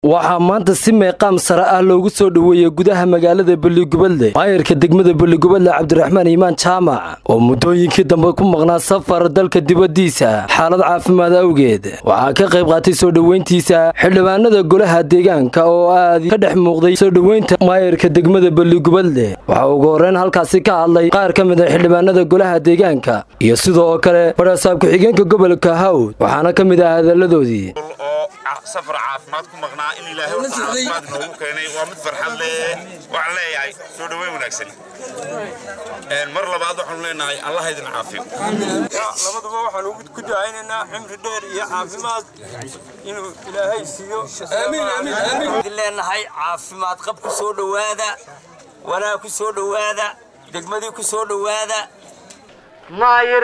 Waxaa maanta si meeqaam sare ah loogu soo dhoweeyey gudaha magaalada Beligubadle maayarka degmada Beligubadle Cabdiraxmaan Iimaan Jaamac, oo muddooyinkii dambe ku maqnaa safar dalka dibaddiisa xaalad caafimaad awgeed. Waxaa ka qayb qaatay soo dhoweyntiisa xildhibaanada golaha deegaanka oo aad ka dhex muuqday soo dhoweynta maayarka degmada Beligubadle. Waxaa ugu horreyn halkaasi ka hadlay qaar ka mid a xildhibaanada golaha deegaanka iyo sidoo kale barasaab ku-xigeenka gobolka Hawd, waxaana ka mid ah hadalladoodii. Safar caafimaad ku maqnaa in Ilaahay horta caafimaad noogu keenay waa mid farxad leh. Waxaan leeyahay soo dhoweyn wanaagsan. Mar labaad waxaanu leenahay Allah idin caafiyo. Labaduba waxaan ugu ku ducaynaynaa cimri dheer iyo caafimaad inuu Ilaahay siiyo. Idin leenahay caafimaad qab ku soo dhowaada, wanaag ku soo dhowaada, degmadii ku soo dhowaada. Maayir,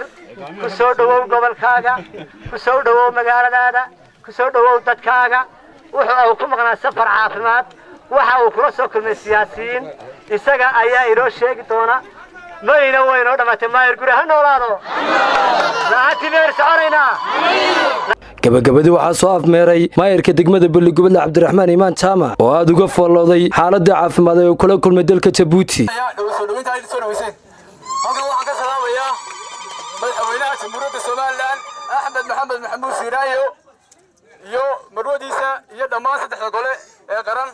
ku soo dhowow gobolkaaga, ku soo dhowow magaaladaada, ku soo dhowow dadkaaga. Wuxuu uu ku maqnaa safar caafimaad, waxa uu kula soo kulmay siyaasiyiin, isaga ayaa inoo sheegi doona. Mayna way inoo dhammaatay. Maayir guri ha noolaado, la'aantii meer soconaynaa. Gabagabadii waxaa soo afmeeray maayarka degmada Beligubadle Cabdiraxmaan Iimaan Jaamac oo aada uga follooday xaaladda caafimaad ee uu kula kulmay dalka Jabuuti. Soo dhaweynta ay soo dhaweyseen, halkan waxaan ka salaamayaa madaxweynaha Jamhuuriyadda Somalilan Axmed Maxamed Maxamuud Siiraayo iyo marwadiisa iyo dhammaan saddexda gole ee qaran,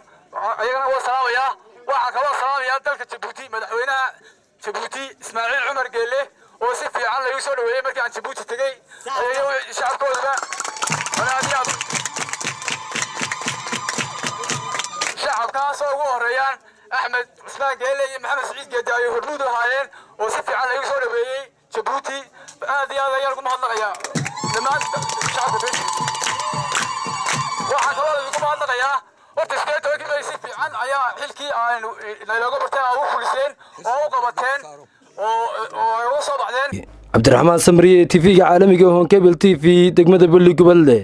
ayagana waa salaamayaa. Waxaan kaloo salaamayaa dalka Jabuuti, madaxweynaha Jabuuti Ismaaciil Cumar Geelle oo si fiican laygu soo dhaweeyey markii aan Jabuuti tegey, ayaga shacabkoodaba aad iyo aad shacabkaasoo ugu horeeyaan Axmed Cusmaan Geele iyo Maxamed Siciid Geede ay hormuud u ahaayeen oo si fiican laygu soo dhaweeyey Jabuuti. Aad iyo aad ayaan ugu mahadnaqayaa dhammaan shacabka reer. Waxaan kaloo idinku mahadnaqayaa horta 18-kii May si fiican ayaa xilkii aanu naylooga barteen aa u fuliseen oo u qabateen oo ay uga soo baxdeen. Cabdiraxmaan Samriye, TV-ga caalamiga Honkebel TV, degmada Beligubadle.